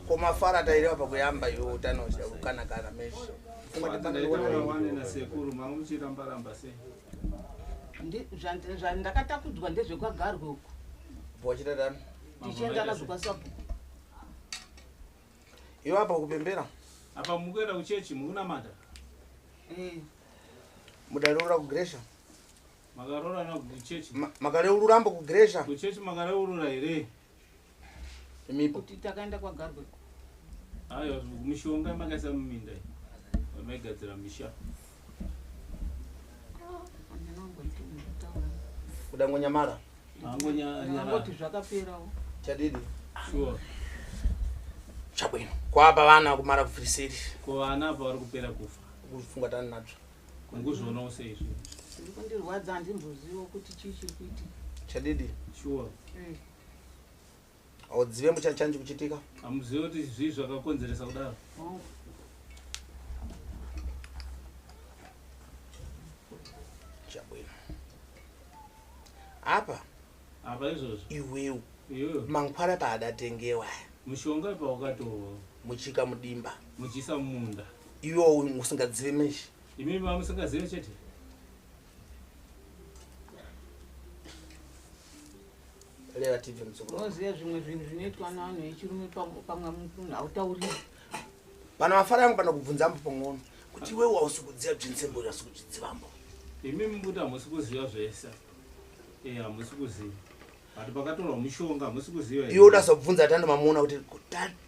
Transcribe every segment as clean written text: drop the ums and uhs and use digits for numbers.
Ko mafara taireva pakuyamba iwe utano kana kana meshi. Ndaitaura wani nasekuru manga muchiramba ramba sei? Zvandakatakudzwa ndezvekwagarwe uko. Wachita tani? Tichienda nazvo kwasabhuku. Iwe apa kupembera. Apa mukuenda kuchechi mukunamata? Eh. Mudareurura kugresha? Makaroorana kuchechi? Makareurura mbo kugresha? Kuchechi makareurura here? Imipo. Kuti takaenda kwagarwe. Aiwa, mishonga makaisa muminda iyi. Maigadzira misha. Kudangonyamara. Angoti zvakaperawo. Chadidi. Sure. Chabwino. Kwapa vana kumara kufirisiri. Ko vana apa vari kupera kufa. Kufunga tani nadzo. Kungozvionawo sei izvi? Zviri kundirwadza handimboziva kuti chii chiri kuitika. Chadidi. Sure. Eh. Audzive muchachanji kuchitika. Hamuzivi kuti zvii zvakakonzeresa kudaro? Hongu. Chabwino. Apa. Apa izvozvo. Iwewe. Iwewe. Mangwana paadatengewa. Mushonga ipa wakatorwa. Muchika mudimba. Muchiisa mumunda. Iwe usingazivi meshi. Imi mamusingazivi chete. Leva tibve muzukuru. Unoziva zvimwe zvinhu zvinoitwa navanhu vechirume pamwe munhu hautauriri. Pana mafara yangu pana kubvunza mbo pang'ono kuti iwewe hausi kudziva bzinsembo hausi kudziva mbo. Imi mukuti hamusi kuziva zvese. Eh, hamusi kuziva. But pakatorwa mushonga hamusi kuziva. Iwe udazobvunza tando mamuona kuti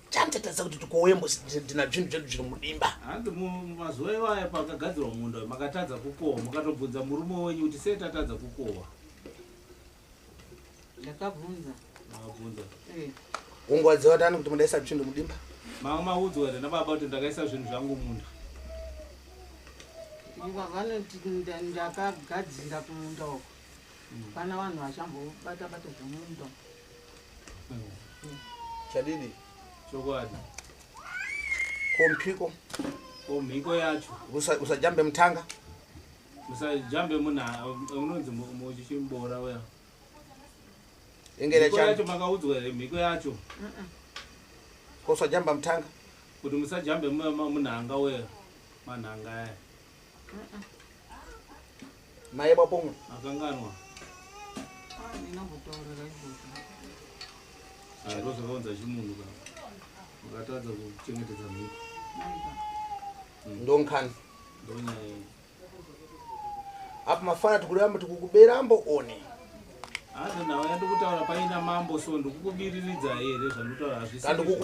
chantatadza kuti tikowembo ndina zvinhu zvedu zviri mudimba. Hanzi mazuva iwaya pakagadzirwa munda makatadza kukohwa mukatobvunza murume wenyu kuti sei tatadza kukohwa. Ndakabvunza. Makabvunza. Eh. Ungowadziva tani kuti mudaisa zvinhu mudimba. Manga maudzwa here nababa kuti ndakaisa zvinhu zvangu munda. Iva vanoti ndakagadzira kumunda uko. Pana vanhu vachambobata bata zvemunda. Chadidi. Chokwadi. Ko mphiko. Ko mhiko yacho. Usajambe mutanga. Musajambe muna unonzi muchimbora uya. Ingere Mhiko chani. yacho makaudzwa here mhiko yacho? Ko usajamba mutanga. Kuti musajambe munhanga uya. Manhanga aya. Maye bwapomwe. Makanganwa. Ndinambotaurira izvozvo. Ah, ndozvakaunza chimunhu ka. Makatadza kuchengetedza mhiko. Ndonkhani. Ndonyaya. Apa mafana tikuramba tikukuberambo one. Hanzi nawe yandikutaura paina mambo so ndikukubiriridza here zvandikutaura hazvisi. Kandi